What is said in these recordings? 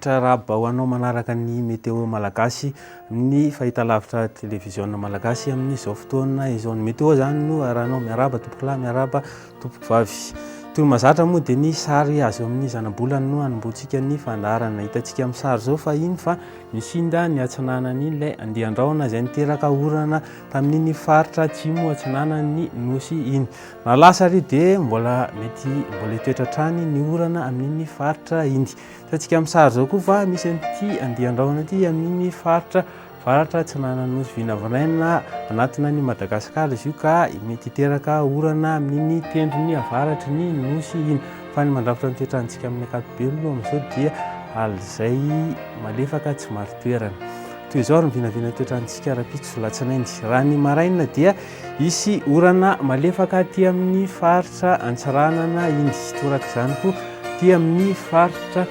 rehetra, arahaba ho anao manaraka ny Météo Malagasy amin'ny fahitalavitra televiziona malagasy amin'izao fotoana izao. Ny Météo izany no arahanao. Miarahaba tompokolahy, miarahaba tompokovavy. Toy ny mahazatra moa dia ny sary azo amin'ny zanabolana no hanombohantsika ny fandaharana. Hitantsika amin'ny sary izao fa iny fa nisinda ny atsinanan'ilay andian-drahona izay niteraka orana tamin'iny faritra atsimo atsinanan'ny nosy iny. Na lasa ary dia mbola mety mbola hitoetra hatrany ny orana amin'iny faritra iny. Hitantsika amin'ny sary izao koa fa misy an'ity andian-drahona ity amin'iny faritra avaratra atsinanan'ny nosy vinavinaina anatina an'i Madagasikara izy io ka mety hiteraka orana amin'iny tendrony avaratry ny nosy iny. Fa ny mandrafitra ny toetrantsika amin'ny ankapobeny aloha amin'izao dia alizay malefaka tsy marin-toerana. Toy izao ary ny vinavina toetrantsika rahampitso latsinainy. Raha ny maraina dia hisy orana malefaka aty amin'ny faritra Antsiranana iny. Torak'izany koa aty amin'ny faritra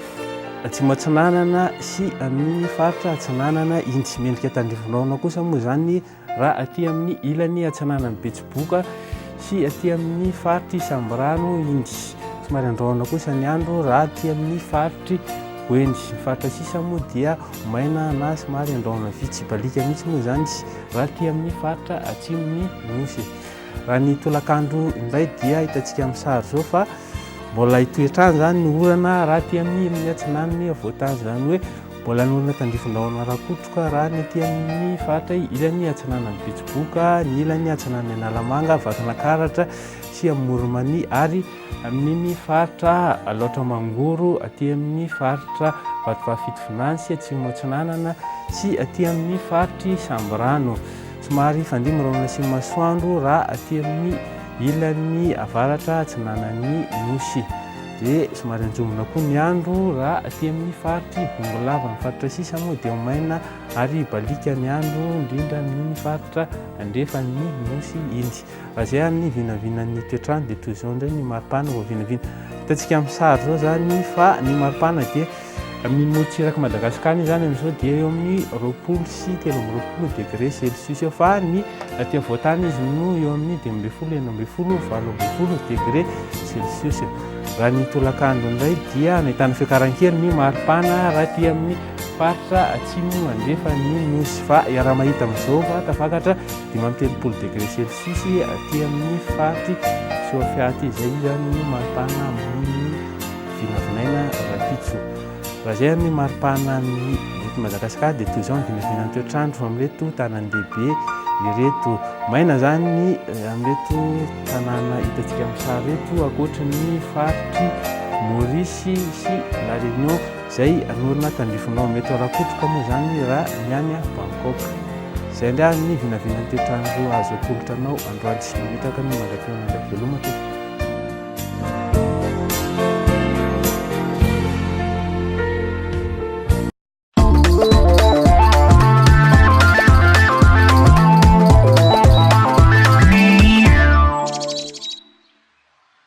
Atsimo Atsinanana sy amin'ny faritra Atsinanana iny. Mendrika tandrifindraona kosa moa izany Raha aty amin'ny ilany atsinanan'i Betsiboka sy aty amin'ny faritr'i Sambirano iny. Somary andrahona kosa ny andro raha aty amin'ny faritr'i Boeny. Ny faritra sisa moa dia maina na somary andrahona vitsy. Baliaka mihitsy moa izany raha aty amin'ny faritra atsimon'ny Nosy. Raha ny tolakandro indray dia hitantsika amin'ny sary izao fa mbola hitohy hatrany izany ny orana raha aty amin'ny ilany atsinanan'ny afovoan-tany. Izany hoe Mbola ny olona tandrifin-drahona Rakotoka raha ny aty amin'ny faritra ilany atsinanan'i Betsiboka, ny ilany atsinanan'i Analamanga, Vakinankaratra sy Amoron'i ary amin'iny faritra Alaotra Mangoro, aty amin'ny faritra Vatovavy Fitovinany sy Atsimo Atsinanana sy aty amin'ny faritr'i Sambirano. Somary hifandimby rahona sy masoandro raha aty amin'ny ilany avaratra atsinanan'ny Nosy. Dia somary anjombona koa ny andro raha aty amin'ny faritr'i Bongolava. Ny faritra sisa moa dia ho maina ary hibaliaka ny andro indrindra amin'iny faritra andrefan'ny Nosy iny. Raha izay ary ny vinavinan'ny toetr'andro dia toy izao indray ny maripana vao vinavina. Hitantsika amin'ny sary izao izany fa ny maripana dia amin'ny morontsirak'i Madagasikara iny izany amin'izao dia eo amin'ny 20 sy 23 degré celsius eo fa ny aty afovoan-tany izy no eo amin'ny 15, 16, 18 degré celsius. Raha ny tolakandro indray dia nahitana fiakaran-kely ny maripana raha aty amin'ny faritra atsimo andrefan'ny nosy fa iaraha-mahita amin'izao fa tafakatra 35 degré celsius aty amin'ny faritry Sofia aty izay izany ny maripana amin'ny vinavinaina rahampitso. Raha izay ny maripana amin'ny eto Madagasikara dia toy izao ny vinavinan'ny toetr'andro amin'ireto tanàn-dehibe ireto. Maina izany ny eh, amin'ireto tanàna hitantsika amin'ny sary ireto ankoatry ny faritry Maurice sy La Réunion izay anorina tandrifinao. Mety ho rakotroka moa izany raha ny any Bangkok. Izay indray ary ny vinavinan'ny toetr'andro azo atolotra anao androany. Mametraka ny mandra-pihaona indray. Veloma tompoko.